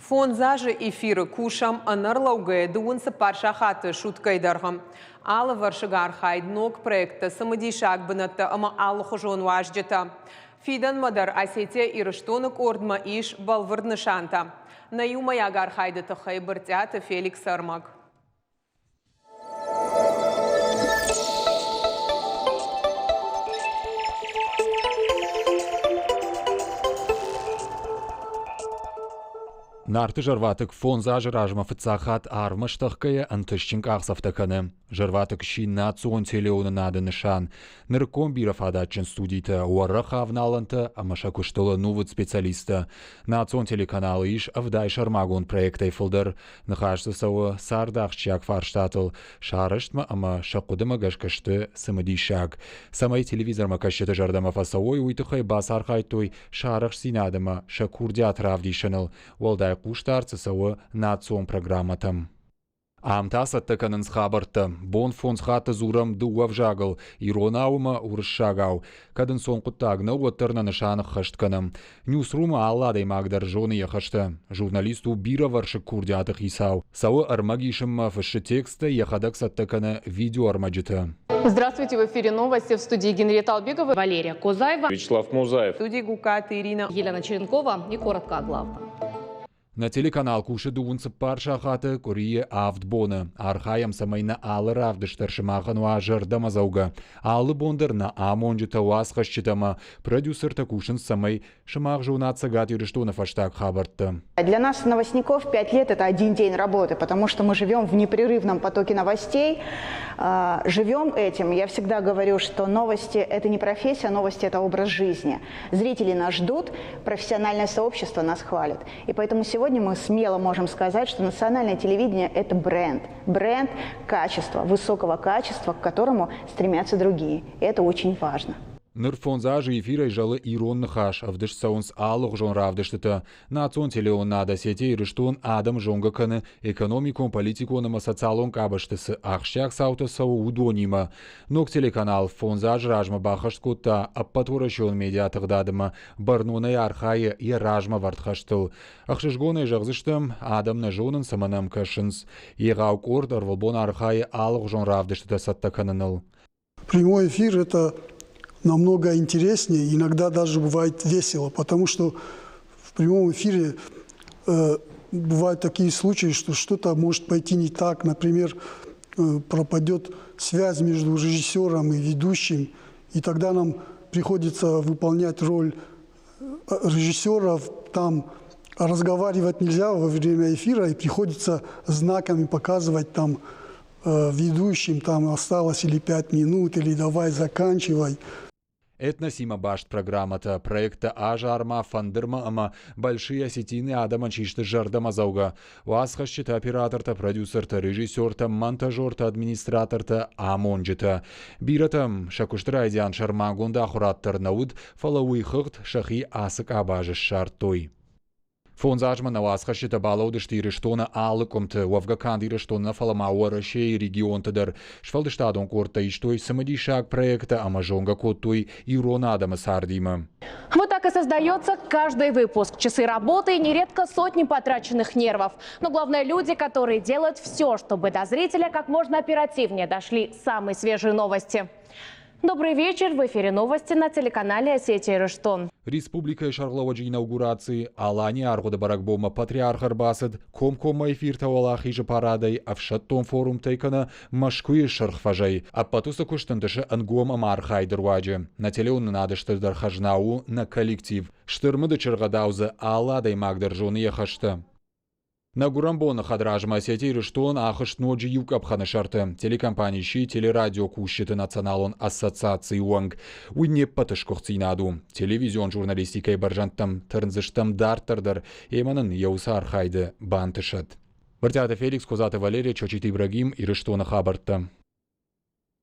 Фондз азы эфиры кусӕм ӕнӕрлӕугӕйӕ 24 сахаты суткӕйы дӕргъы. Алывӕрсыг архайд, ног проекттӕ, цымыдисаг бынӕттӕ ӕмӕ алыхуызон уазджытӕ. Фидӕнмӕ дӕр Осетия-Ирыстоны къордмӕ ис бӕлвырд нысантӕ. Нӕ иумӕйаг архайды тыххӕй Брытъиаты Феликсы ӕрмӕг. Нарты зӕрватыкк фондз азы размӕ фыццаг хатт арвмӕ стӕхгӕйӕ ӕнтыстджын къахдзӕфтӕ кӕны. Зӕрватыкк сси национ телеуынынады нысан. Нырыккон бирӕфадатджын студитӕ, уӕрӕх авналӕнтӕ ӕмӕ сӕ куыстыл ӕнувыд специалисттӕ. Национ телеканалы ис 70 сӕрмагонд проектӕй фылдӕр. Ныхас дзы цӕуы царды ахсджиаг фарстатыл, сӕ арӕзтмӕ ӕмӕ сӕ хъуыдымӕ гӕсгӕ сты цымыдисаг. Цӕмӕй телевизормӕ кӕсджыты зӕрдӕмӕ фӕцӕуой, уый тыххӕй бацархайдтой сӕ арӕхстдзинад ӕмӕ сӕ курдиат равдисыныл. Уӕлдай хъусдард дзы цӕуы национ программӕтӕм. Ам та цӕттӕ кӕнынц хабӕрттӕ. Бон фондз хатты дзурӕм дыууӕ ӕвзагыл, иронау ӕмӕ уырыссагау. Кӕд ӕнцон хъуыддаг нӕу, уӕддӕр нӕ нысан ӕххӕст кӕнӕм. Ньюсрумы алы адӕймаг дӕр зоны йӕ хӕстӕ. Журналист у бирӕвӕрсыг курдиаты хицау. Цӕуы ӕрмӕг исынмӕ, фыссы тексттӕ, йӕхӕдӕг цӕттӕ кӕны видеоӕрмӕджытӕ. Здравствуйте, в эфире новости в студии Генриетта Албегова, Валерия Козаева, Вячеслав Музаев, В студии Гукаты Ирина. Елена Черенкова и коротко о главном. Нӕ телеканал кусы дыууын цыппар сахаты къуырийы авд боны. Архайӕм, цӕмӕй нӕ алы равдыст дӕр сымахӕн уа зӕрдӕмӕдзӕугӕ. Алы бон дӕр нӕ амонджытӕ, уацхӕсджытӕ ӕмӕ продюсертӕ кусынц, цӕмӕй сымах зонат Цӕгат Ирыстоны фӕстаг хабӕрттӕ. Для нас, новостников, 5 лет – это один день работы, потому что мы живем в непрерывном потоке новостей, живем этим. Я всегда говорю, что новости – это не профессия, новости – это образ жизни. Зрители нас ждут, профессиональное сообщество нас хвалит. И поэтому сегодня мы смело можем сказать, что национальное телевидение – это бренд. Бренд качества, высокого качества, к которому стремятся другие. И это очень важно. Ныр фондз азы эфирӕй зӕлы ирон ныхас, ӕвдыст цӕуынц алыгъуызон равдыстытӕ. Национ телеуынынад Осетия Ирыстон адӕм зонгӕ кӕны экономикон, политикон ӕмӕ социалон къабӕзты цы ахсджиаг цаутӕ цӕуы, уыдонимӕ. Ног телеканал фондз азы размӕ баххӕст кодта ӕппӕтуӕрӕсеон медиатыгъдад ӕмӕ бӕрнонӕй архайы йӕ размӕвӕрд хӕстыл. Ӕхсызгонӕй зӕгъдзыстӕм, адӕм нӕ зонынц ӕмӕ нӕм кӕсынц. Егъау къорд ӕрвылбон архайы алыгъуызон равдыстытӕ цӕттӕ кӕныныл. Прямой эфир – это намного интереснее, иногда даже бывает весело, потому что в прямом эфире бывают такие случаи, что что-то может пойти не так. Например, пропадет связь между режиссером и ведущим, и тогда нам приходится выполнять роль режиссеров, там разговаривать нельзя во время эфира, и приходится знаками показывать там ведущим, там осталось или 5 минут, или давай заканчивай. Этносимӕ баст программӕтӕ, проекттӕ Азар-ма, фӕндырмӕ ӕмӕ Большие осетины адӕмӕн систы зӕрдӕмӕдзӕугӕ. Уацхӕсджытӕ, оператортӕ, продюсертӕ, режиссертӕ, монтажертӕ, администратортӕ, амонджытӕ. Бирӕтӕм сӕ куысты райдиан сӕрмагонд ахуырад дӕр нӕ уыд, фӕлӕ уый хыгъд сӕхи ацы къабазы ссардтой. Фондз азмӕ нӕ уацхӕсджытӕ балӕудысты Ирыстоны алы къуымты, уӕвгӕ канд Ирыстон нӕ, фӕлӕ ма Уӕрӕсейы регионты дӕр. Сфӕлдыстадон къордтӕ истой цымыдисаг проекттӕ ӕмӕ зонгӕ кодтой ирон адӕмы цардимӕ. Вот так и создается каждый выпуск. Часы работы и нередко сотни потраченных нервов. Но главное, люди, которые делают все, чтобы до зрителя как можно оперативнее дошли самые свежие новости. Добрый вечер. В эфире новости на телеканале Осетия Ирыстон. Республикӕйы сӕргълӕууӕджы инаугураци Аланийы аргъуыды бӕрӕгбонмӕ патриарх ӕрбацыд комкоммӕ эфиртӕ Уӕлахизы парадӕй, ӕфсӕддон форумтӕй кӕнӕ Мӕскуыйы Сырх фӕзӕй. Ӕппӕт уыцы куыст ӕнтысы ӕнгом ӕмархайды руаджы. Нӕ телеуынынады стырдӕр хӕзна у нӕ коллектив. Стыр мыды чыргъӕдау дзы алы адӕймаг дӕр зоны йӕ хӕстӕ. Нӕ гуырӕнбоны хӕдразмӕ Осетия Ирыстон ахызт ноджы иу къӕпхӕны сӕрты. Телекомпани сси телерадиокусджыты националон ассоциацийы уӕнг. Уый не ппӕты сгуыхтдзинад у. Телевизион журналистикӕйы бӕрзӕндтӕм тырндзыстӕм дарддӕр дӕр, ӕмӕ нын йӕ уыцы архайды бантысӕд. Брытъиаты Феликс, Козаты Валерия, Чочиты Ибрагим, Ирыстоны хабӕрттӕ.